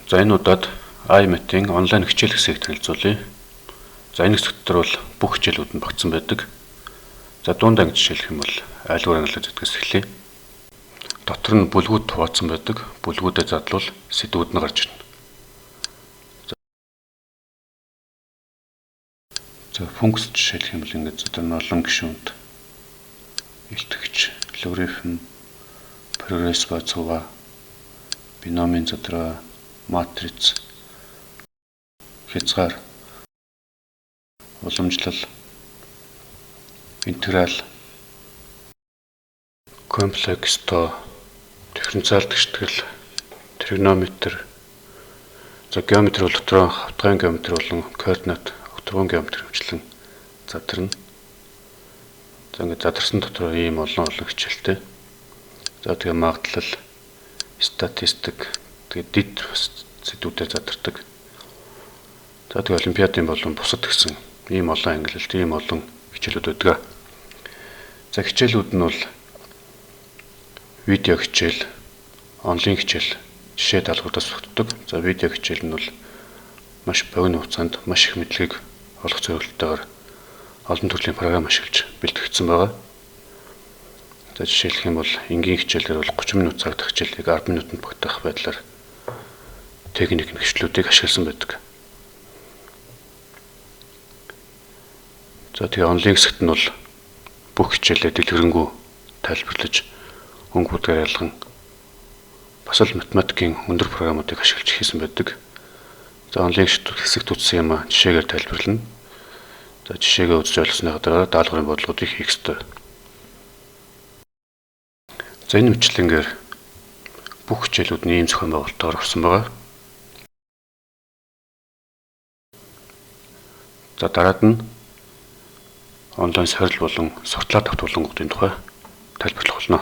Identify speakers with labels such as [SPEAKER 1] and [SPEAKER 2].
[SPEAKER 1] За, энэ удаад iMath-ийн онлайн хичээл хэсгийг танилцуулъя. За, энэ хэсэг дотор бол бүх хичээлүүд нь багтсан байдаг. За, дунд анги жишээлэх юм бол айлгуур ангиллал зэтгэс эхлэе. Дотор нь бүлгүүд хуваацсан байдаг. Бүлгүүдэд задлавал сэдвүүд нь гарч ирнэ. За, функц жишээлэх юм бол ингээд одоо олон гишүүнт илтгэгч, логарифм, прогресс ба цуваа, биномын задраа, матриц, хязгаар, уламжлал, интеграл, комплекс тоо, дифференциал тэгштгэл, тригонометр. За, геометри бол дотроо хавтгайн геометри болон координат, огторгуйн геометри хвчлэн задарна. За, ингээд задарсан дотор ийм олон олон хичээлтэй. За, тэгээ магадлал, статистик, тэгээ дэд сэдвүүдээр задардаг. За, тэгээ олимпиадын болон бусад гэсэн ийм олон ангилалт, ийм олон хичээлүүд байдаг. За, хичээлүүд нь бол видео хичээл, онлайн хичээл, жишээ даалгавруудаас багтдаг. За, видео хичээл нь бол маш богино хугацаанд маш их мэдлэгийг олох зорилготойгоор олон төрлийн програм ашиглаж бэлтгэгдсэн байгаа. За, жишээлэх юм бол энгийн хичээлээр бол 30 минут цагт хичээлийг 10 минутанд багтаах байдлаар техник хөгжлүүдийг ашигласан байдаг. За, тэгээ онлайн хэсэгт нь бол бүх хичээлээ дэлгэрэнгүй тайлбарлаж, өнгө бүдгээр ялган бас л математикийн өндөр програмуудыг ашиглаж хийсэн байдаг. За, онлайн хэсэгт үзсэн юм а жишээгээр тайлбарлана. За, жишээгээ үзэж ойлгосныхаа дараа даалгаврын бодлогоодыг хийх ёстой. За, энэ мэтлэнгээр бүх хичээлүүд нь ийм зохион байгуулалтаар орсон байгаа. За, дараад нь онлайн сорил болон суртлаа давтуулангуудын тухай тайлбарлах болно.